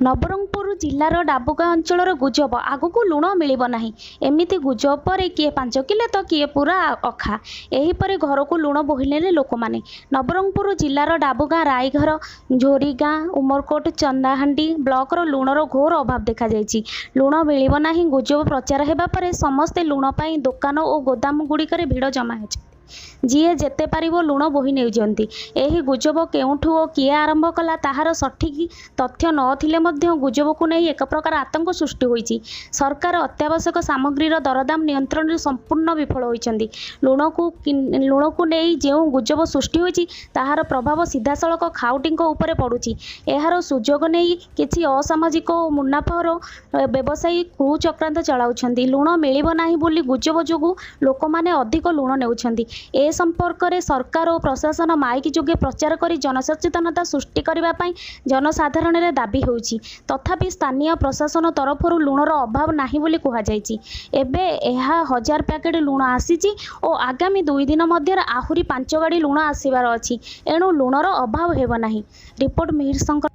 ନବରଙ୍ଗପୁର ଜିଲ୍ଲାର ଡାବୁଗାଁ ଅଞ୍ଚଳର ଗୁଜବ, ଆଗକୁ ଲୁଣ ମିଳିବ ନାହିଁ। ଏମିତି ଗୁଜବ ପରେ କିଏ 5 କିଲୋ ତ କିଏ ପୁରା ଅଖା। ଏହିପରି ଘରକୁ ଲୁଣ ବୋହିନେଲେ ଲୋକମାନେ। ନବରଙ୍ଗପୁର ଜିଲ୍ଲାର ଡାବୁଗାଁ, ରାଇଘର, ଝୋରିଗାଁ, ଉମରକୋଟ, ଚନ୍ଦାହାଣ୍ଡି ବ୍ଲକର ଲୁଣର ଘୋର ଅଭାବ ଦେଖାଯାଇଛି। ଲୁଣ ମିଳିବ ନାହିଁ ଗୁଜବ ପ୍ରଚାର ହେବା ପରେ ସମସ୍ତେ ଲୁଣ ପାଇଁ ଦୋକାନ ଓ ଗୋଦାମ ଗୁଡ଼ିକରେ ଭିଡ଼ ଜମାଇଛନ୍ତି। ଯିଏ ଯେତେ ପାରିବ ଲୁଣ ବୋହି ନେଉଛନ୍ତି। ଏହି ଗୁଜବ କେଉଁଠୁ ଓ କିଏ ଆରମ୍ଭ କଲା ତାହାର ସଠିକ୍ ତଥ୍ୟ ନ ଥିଲେ ମଧ୍ୟ ଗୁଜବକୁ ନେଇ ଏକପ୍ରକାର ଆତଙ୍କ ସୃଷ୍ଟି ହୋଇଛି। ସରକାର ଅତ୍ୟାବଶ୍ୟକ ସାମଗ୍ରୀର ଦରଦାମ ନିୟନ୍ତ୍ରଣରେ ସମ୍ପୂର୍ଣ୍ଣ ବିଫଳ ହୋଇଛନ୍ତି। ଲୁଣକୁ ନେଇ ଯେଉଁ ଗୁଜବ ସୃଷ୍ଟି ହୋଇଛି ତାହାର ପ୍ରଭାବ ସିଧାସଳଖ ଖାଉଟିଙ୍କ ଉପରେ ପଡୁଛି। ଏହାର ସୁଯୋଗ ନେଇ କିଛି ଅସାମାଜିକ ଓ ମୁନାଫାଖୋର ବ୍ୟବସାୟୀ କୁଚକ୍ରାନ୍ତ ଚଳାଇଛନ୍ତି। ଲୁଣ ମିଳିବ ନାହିଁ ବୋଲି ଗୁଜବ ଯୋଗୁଁ ଲୋକମାନେ ଅଧିକ ଲୁଣ ନେଉଛନ୍ତି। ଏ ସମ୍ପର୍କରେ ସରକାର ଓ ପ୍ରଶାସନ ମାଇକ୍ ଯୋଗେ ପ୍ରଚାର କରି ଜନସଚେତନତା ସୃଷ୍ଟି କରିବା ପାଇଁ ଜନସାଧାରଣରେ ଦାବି ହେଉଛି। ତଥାପି ସ୍ଥାନୀୟ ପ୍ରଶାସନ ତରଫରୁ ଲୁଣର ଅଭାବ ନାହିଁ ବୋଲି କୁହାଯାଇଛି। ଏବେ 1000 ପ୍ୟାକେଟ ଲୁଣ ଆସିଛି ଓ ଆଗାମୀ 2 ଦିନ ମଧ୍ୟରେ ଆହୁରି 5 ଗାଡ଼ି ଲୁଣ ଆସିବାର ଅଛି। ଏଣୁ ଲୁଣର ଅଭାବ ହେବ ନାହିଁ। ରିପୋର୍ଟ ମିହିର ଶଙ୍କର।